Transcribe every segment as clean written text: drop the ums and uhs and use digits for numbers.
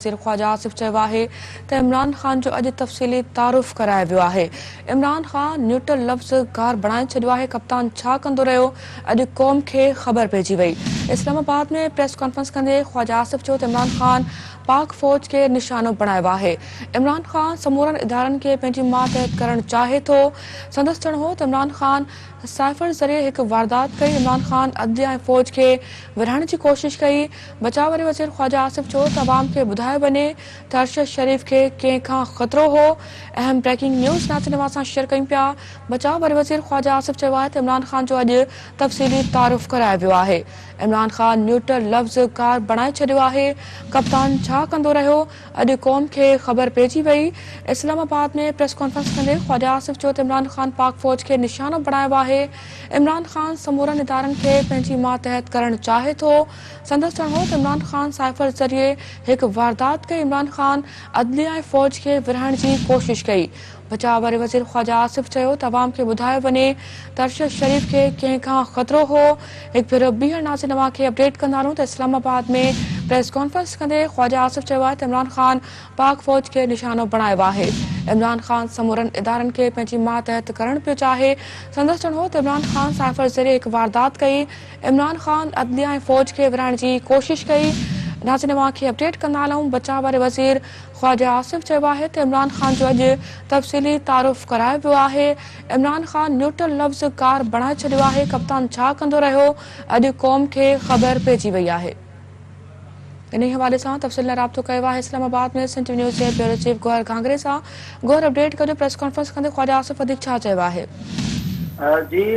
وزير خواجه آصف چيو آهي ته عمران خان جو اڄ تفصيلي تعارف ڪرايو ويو آهي، عمران خان نيوٽرل لفظ گار بڻائي ڇڏيو آهي، ڪپتان ڇا ڪندو رهيو اڄ قوم کي خبر پئجي وئي. اسلام آباد ۾ پريس ڪانفرنس ڪندي خواجه آصف چيو ته عمران خان پاڪ فوج کي نشانو بڻايو آهي، عمران خان سمورن ادارن کي پنهنجي ماتحت ڪرڻ چاهي ٿو. سندس چوڻ هو ته عمران خان سائفر ذريعي هڪ واردات ڪئي، عمران خان عدليه ۽ فوج کي ورهائڻ جي ڪوشش ڪئي، بچاء واري وزير خواجه آصف چيو ته عوام کي ٻڌايو وڃي ته ارشد شريف کي ڪنهن کان خطرو هو، اهم بريڪنگ نيوز ناظرين اوهان سان شيئر ڪيون پيا، بچاء واري وزير خواجه آصف چيو آهي ته عمران خان جو اڄ تفصيلي تعارف ڪرايو ويو آهي، عمران خان نيوٽرل لفظ ڪار بڻائي ڇڏيو آهي، ڪپتان ڇا ڪندو رهيو، اڄ قوم کي خبر پئجي وئي، اسلام آباد ۾ پريس ڪانفرنس ڪندي خواجه آصف چيو ته عمران خان پاڪ فوج کي نشانو بڻايو آهي، عمران خان سمورن ادارن کي پنهنجي ماتحت ڪرڻ چاهي ٿو، سندس چوڻ هو ته عمران خان سائفر ذريعي هڪ واردات ڪئي، عمران خان عدليه ۽ فوج کي ورهائڻ جي ڪوشش ڪئي. بچاء واري وزير خواجه آصف چيو ته عوام کي ٻڌايو وڃي ته ارشد شريف کي ڪنهن کان خطرو هو. هڪ ڀيرو ٻيهر ناظرين اوهان کي اپڊيٽ ڪندا هلون ته اسلام آباد ۾ پريس ڪانفرنس ڪندي خواجه آصف چيو آهي ته عمران خان پاڪ فوج کي نشانو بڻايو آهي، عمران خان سمورن ادارن کي پنهنجي ماتحت ڪرڻ پيو چاهي. سندس چوڻ هو ته عمران خان سائفر ذريعي هڪ واردات ڪئي، عمران خان عدليه ۽ فوج کي ورهائڻ جي ڪوشش ڪئي. ناظرين اوهان کي اپڊيٽ ڪندا هلون بچاء واري وزير خواجه آصف چيو آهي ته عمران خان جو اڄ تفصيلي تعارف ڪرايو ويو آهي، عمران خان نيوٽرل لفظ ڪار بڻائي ڇڏيو آهي، ڪپتان ڇا ڪندو رهيو اڄ قوم کي خبر پئجي وئي آهي. انهي حوالي سان تفصيل لاء رابطو ڪيو آهي اسلام آباد ۾ سنڌ نيوز جي بيورو چيف گوهر گهانگهري سان. گوهر اپڊيٽ ڪجو پريس ڪانفرنس ڪندي خواجه آصف وڌيڪ ڇا چيو آهي؟ جي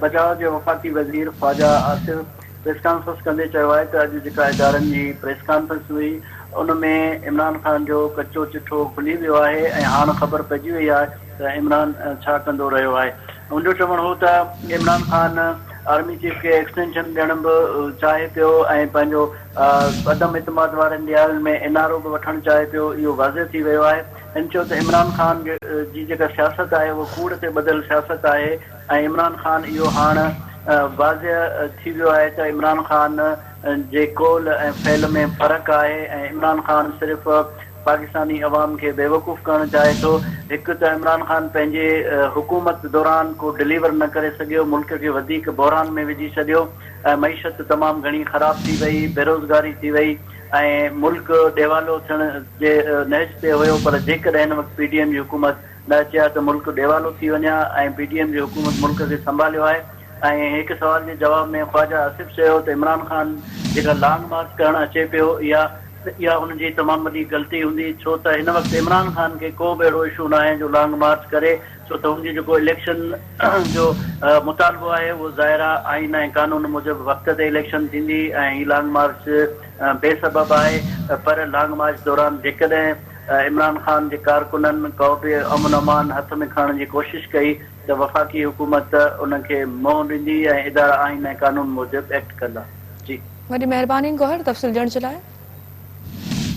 بچاء جي وفاقي وزير خواجه آصف پريس ڪانفرنس ڪندي چيو آهي ته اڄ جيڪا ادارن جي پريس ڪانفرنس هئي ان ۾ عمران خان جو ڪچو چٺو کلي ويو آهي ۽ هاڻ خبر پئجي وئي آهي ته عمران ڇا ڪندو رهيو آهي. هن جو چوڻ هو ته عمران خان آرمي چيف کي ايڪسٽينشن ڏيڻ به چاهي پيو ۽ پنهنجو عدم اعتماد وارن ڏيارن ۾ اين آر او به وٺڻ چاهي پيو اهو واضح ٿي ويو آهي. هن چيو ته عمران خان جي جيڪا سياست آهي اها ڪوڙ تي ٻڌل سياست آهي ۽ عمران خان اهو هاڻ واضح ٿي ويو آهي ته عمران خان جي قول ۽ فعل ۾ فرق آهي ۽ عمران خان صرف پاڪستاني عوام کي بيوقوف ڪرڻ چاهي ٿو، هڪ ته عمران خان پنهنجي حڪومت دوران ڪو ڊليور نه ڪري سگهيو، ملڪ کي وڌيڪ بحران ۾ وجهي ڇڏيو ۽ معيشت تمام گهڻي خراب ٿي وئي، بيروزگاري ٿي وئي ۽ ملڪ ڏيوالو ٿيڻ جي نهج تي هيو پر جيڪڏهن هن وقت پي ڊي ايم جي حڪومت نه اچي ها ته ملڪ ڏيوالو ٿي وڃي ها ۽ پي ڊي ايم جي حڪومت ملڪ کي سنڀاليو آهي ۽ هڪ سوال جي جواب ۾ خواجه آصف چيو ته عمران خان جيڪا لانگ مارچ ڪرڻ اچي پيو اها اها هن جي تمام وڏي غلطي هوندي ڇو ته هن وقت عمران خان کي ڪو به اهڙو اشو ناهي جو لانگ مارچ ڪري ڇو ته هن جي جيڪو اليڪشن جو مطالبو آهي اهو ظاهر آهي آئين ۽ قانون موجب وقت تي اليڪشن ٿيندي ۽ هي لانگ مارچ بي سبب آهي پر لانگ مارچ دوران جيڪڏهن عمران خان جي ڪارڪنن ڪو به امن امان هٿ ۾ کڻڻ جي ڪوشش ڪئي ته وفاقي حڪومت ان کي منهن ڏيندي ۽ ادارا آئين ۽ قانون موجب ايڪٽ ڪندا. جي. وڏي مهرباني گوهر تفصيل ڏيڻ جي لاء.